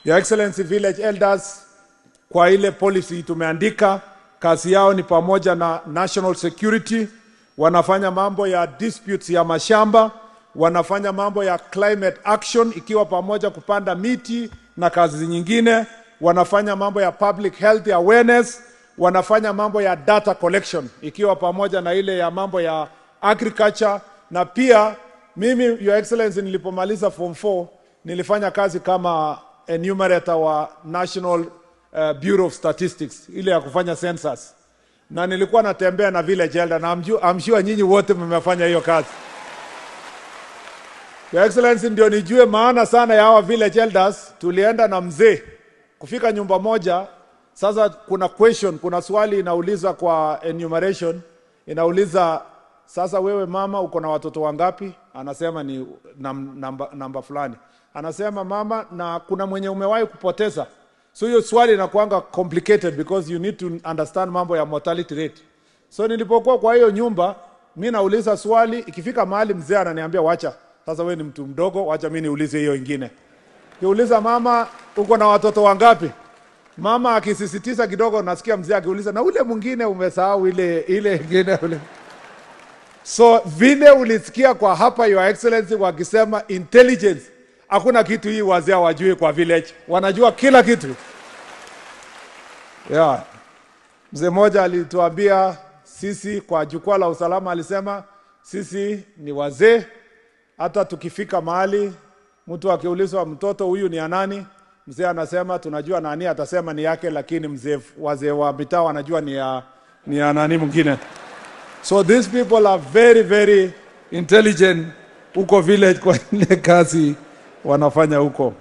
Your Excellency, village elders kwa ile policy tumeandika, kazi yao ni pamoja na national security, wanafanya mambo ya disputes ya mashamba, wanafanya mambo ya climate action ikiwa pamoja kupanda miti na kazi nyingine, wanafanya mambo ya public health awareness, wanafanya mambo ya data collection ikiwa pamoja na ile ya mambo ya agriculture. Na pia mimi, Your Excellency, nilipomaliza Form 4 nilifanya kazi kama enumerator wa National Bureau of Statistics, ile ya kufanya census, na nilikuwa natembea na village elder, na I'm sure nyinyi wote mmefanya hiyo kazi. Your Excellency, ndio nijue maana sana ya hawa village elders, tulienda na mzee kufika nyumba moja. Sasa kuna question, kuna swali inauliza kwa enumeration, inauliza, "Sasa wewe mama uko na watoto wangapi?" Anasema ni namba fulani. Anasema, "Mama, na kuna mwenye umewahi kupoteza?" So hiyo swali inakuanga complicated because you need to understand mambo ya mortality rate. So nilipokuwa kwa hiyo nyumba, mi nauliza swali, ikifika mahali mzee ananiambia, "Wacha sasa, wewe ni mtu mdogo, wacha mi niulize hiyo ingine." Kiuliza, "Mama, uko na watoto wangapi?" Mama akisisitiza kidogo, nasikia mzee akiuliza, "Na ule mwingine umesahau ile ingine ule?" So vile ulisikia kwa hapa, Your Excellency, wakisema intelligence, hakuna kitu hii wazee hawajui kwa village, wanajua kila kitu. Yeah. Mzee mmoja alituambia sisi kwa jukwaa la usalama, alisema sisi ni wazee, hata tukifika mahali mtu akiulizwa mtoto huyu ni ya nani, mzee anasema tunajua nani atasema ni yake, lakini wazee wa mitaa wanajua ni ya nani mwingine. So these people are very, very intelligent huko village kwa ile kazi wanafanya huko.